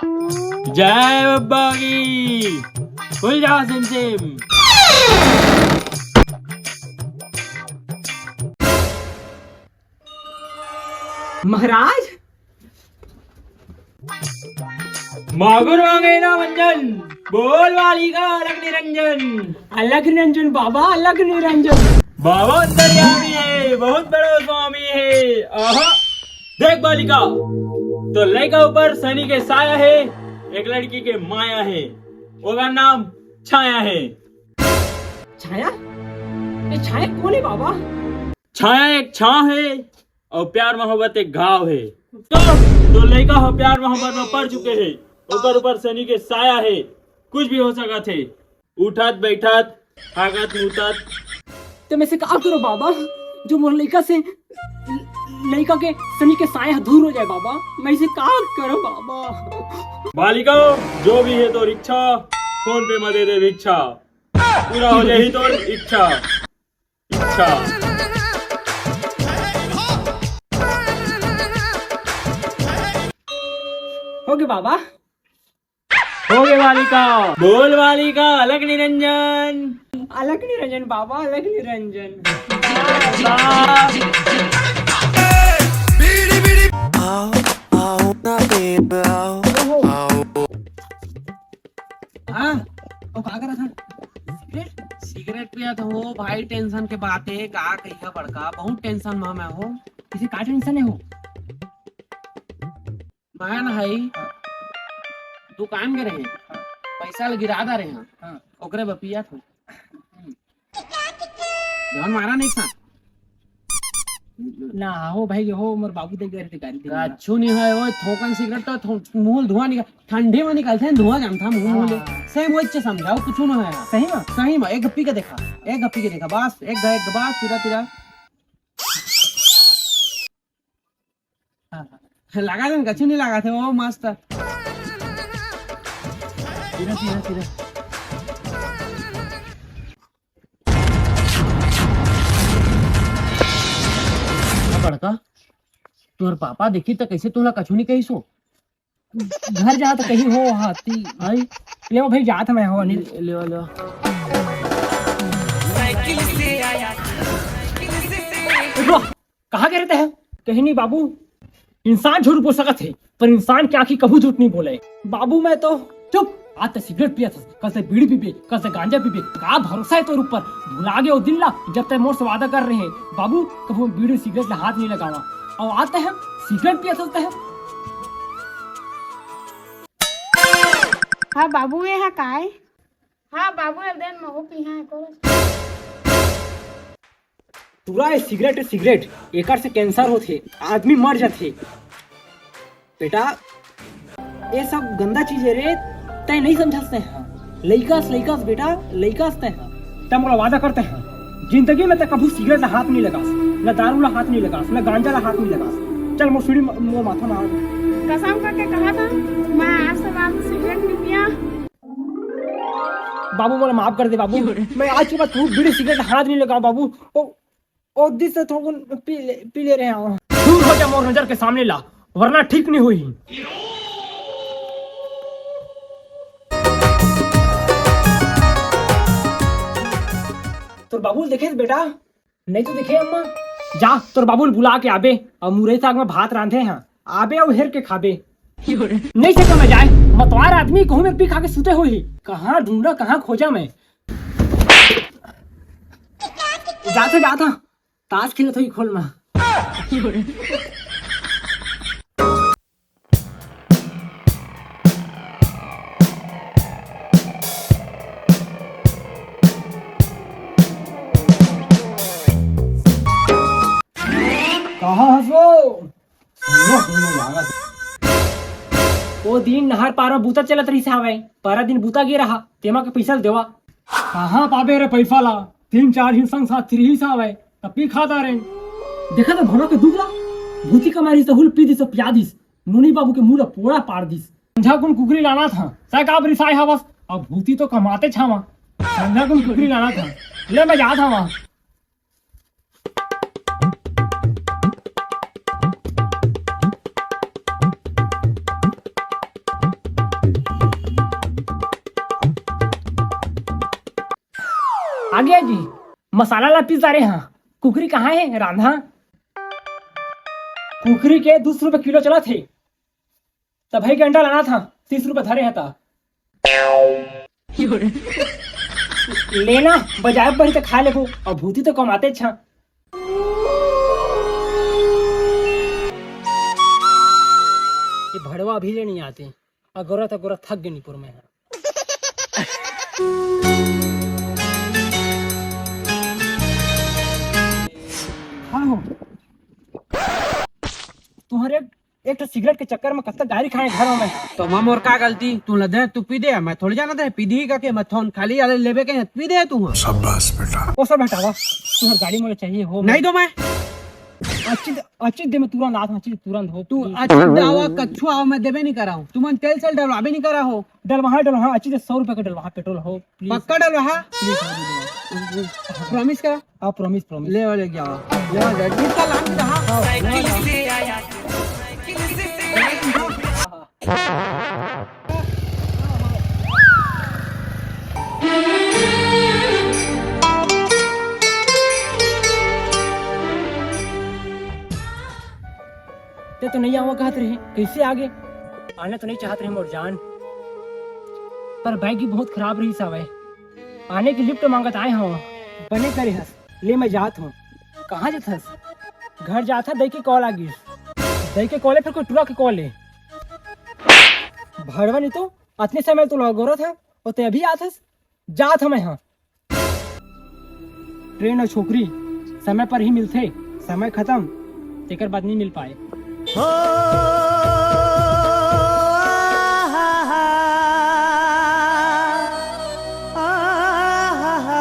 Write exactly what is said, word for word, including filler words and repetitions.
जय बब्बा की। खुल जा सिम सिम। महाराज। मागुर मांगे ना मंजन, बोल वाली का अलख निरंजन। अलख निरंजन बाबा, अलख निरंजन। बाबा अंतर्यामी है, बहुत बड़ा स्वामी है। आहा, देख बालिका, तो लइका ऊपर शनि के साया है, एक लड़की के माया है, ओकर नाम छाया है। छाया? ये छाया कौन है बाबा? छाया एक छांव है और प्यार मोहब्बत एक घाव है। तो, तो लइका हो प्यार मोहब्बत में पड़ चुके हैं, ओकर ऊपर शनि के साया है, कुछ भी हो सकत है, उठत बैठत, हागत मुतत। तो मैं से का करो बाबा, जो मोर लइका से, लइका के शनि के साया दूर हो जाए बाबा, मैं इसे का करो बाबा? बालिका, जो भी है तोर इच्छा, फोन पे में दे दे भिक्षा, पूरा हो जाही तोर इच्छा। अच्छा। हो गे बाबा। हो गे बालिका। बोल बालिका, अलख निरंजन। अलख निरंजन बाबा, अलख निरंजन। आओ, आओ ना babe, आओ, आओ। हाँ, वो का करत हन? सिगरेट? सिगरेट पियत हो भाई, टेंशन के बात है, का कहिया बड़का, बहुत टेंशन में मैं हो। किसी का टेंशन है हो? मैं ना है, दुकान के रहे, पैसा ल गिरा दा रहे हैं, हाँ। ओकरे बर पियत हो। जवन मारा नहीं था। ना हो भाई, हो मोर बाबू दे गए थे गाड़ी देने। कछु नहीं है, वो थोकन सिगरेट तो थो-, मुंह ले धुआं निकल, ठंडी में निकलते हैं धुआं, जानता मुंह, मुंह ले। हाँ। सही मुझे समझाओ, कुछ ना है। सही में? सही में, एक पी के देखा, एक पी के देखा, बस, एक, एक, बस, तेरा, तेरा। हाँ, हाँ। लगा दे, कछु नहीं लगा थे, वो मस्त। तेरा, तेरा, तेरा। बड़का, तोर पापा देखी त कैसे तोला कछु नहीं कही सो? घर जा त कहीं हो हाथी। आई। ले भाई, जात मैं हो अनिल। ले, ले, ले। रुक, कहाँ गे रहे हैं? कहीं नहीं बाबू, इंसान झूठ बोल सकत है, पर इंसान के आँखी कभू झूठ नहीं बोले। बाबू, मैं तो चुप। आज ते सिगरेट पियत हस, कल ते बीड़ी पीबे, कल ते गांजा पीबे। का भरोसा है तोर ऊपर? भुला गे ओ दिन ला, जब ते मोर से वादा कर रहे हैं, बाबू, कभू बीड़ी सिगरेट ला हाथ नहीं लगावा। और आज ते हम सिगरेट पियत हस ते हम। हाँ बाबू, ये हा काय? हाँ बाबू, ये देन में हो पी, हाँ, एको रस। टूरा, ये सिगरेट, सिगरेट, एकर से कैंसर होथे, आदमी मर जाथे। बेटा, ये सब गंदा चीज है रे, तै नहीं समझस तै हा। लइकास, लइकास बेटा, लइकास तै हा। तै मोला वादा करते हैं, जिंदगी में तै कभू सिगरेट ला हाथ नहीं लगास, न दारू ला हाथ नहीं लगास, न गांजा ला हाथ नहीं लगास। चल मोर सीढ़ी म-, मोर माथा में आ। कसम खा के कहा था, मैं आज से बाद सिगरेट नहीं पिया। बाबू, मोला माफ कर दे बाबू, मैं आज के बाद तू बीड़ी सिगरेट हाथ नहीं लगाऊं बाबू। ओ, ओ दिस से थोड़ा पी ले, पी ले रहे हो। दूर हो जा मोर नजर के सामने ला, वरना ठीक नहीं हुई। तोर बाबू देखे बेटा, नहीं तो देखे अम्मा। जा, तोर बाबू ल बुला के आबे, अउ मुरई साग में भात रांधे हैं, आबे अउ हेर के खाबे। नहीं से तो मैं जाए, मतवार आदमी कहूँ में पी खा के सुते होही। कहाँ ढूंढा, कहाँ खोजा मैं? जाथे, जाथा, ताश खेलत होही खोल में। कहाँ हस वो? ओ दिन नहर पार में बूता चलत रहिस हावय, परा दिन बूता गे रहा, तेमा के पइसा ल देवा। कहाँ पाबे रे पइसा ला? तीन चार झिन संग साथ रिहिस हावय, त पी खा डारेन। देखा त भोला के दुख ला, भूती कमारिस त हुल पी दिस, पिया दिस। नोनी बाबू के मुंह ला पोड़ा पाड़ दिस। संझा कुन कुकरी लाना था, तै काबर रिसाय हवस? अब भूती तो कमाते छावा। संझा कुन कुकरी लाना था, ले मैं जात हवा। आ गया जी, मसाला ला पीस डारे हाँ। कुकरी कहाँ है रांधा? कुकरी के दो सौ रुपये किलो चलत हे, तब भाई के अंडा लाना था, तीस रुपये धरे हता। लेना, बजाय पर तो खा लेबो, अब भूती तो कमाते छा। ये भड़वा अभी ले नहीं आते, अगोरा तो अगोरा थक गए निपुर में। हाँ हो। तुम्हारे एक ठो सिगरेट के चक्कर में कतका गारी खाए घर में। तो मैं मोर का गलती? तू ल दे, तू पी दे, मैं थोड़ी जाना दे, पी दी का के मैं थोन खाली आले लेबे के पी दे तू। शाबाश बेटा। ओ सब हटावा, तुम्हार गाड़ी मोला चाहिए हो। नहीं दो मैं। अच्छी, अच्छी दे मैं तुरंत आत हूँ, अच्छी तुरंत हो। तू please। अच्छी दावा कच्छु आओ, मैं देबे नहीं करा हूँ। तुमन तेल सेल डलवाबे नहीं करा हो। डलवाहा, डलवाहा, अच्छी दे सौ रुपए का डलवाहा, पेट्रोल हो, please। पक्का डलवाहा? Please, हो, दे दो। Promise करा? हाँ, promise, promise। ले वाले क्या? ले वाले, कितना लाम रहा? ते तो नहीं आवा कहत रहे, कैसे आगे? आना तो नहीं चाहत रहे मोर जान, पर बैग ही बहुत खराब रही सावे। आने की लिफ्ट मांगत आए हो, बने करे हस। ले मैं जात हूँ। कहाँ जात हस? घर जात हस, दई के कॉल आ गिस। दई के कॉल है, फिर कोई टुरा के कॉल है। भड़वा नहीं तो, अतने समय तो लगोरत है, और ते अभी आत हस। जात हूँ मैं, हाँ। ट्रेन और छोकरी समय पर ही मिलथे, समय खत्म, तेकर बाद नहीं मिल पाए।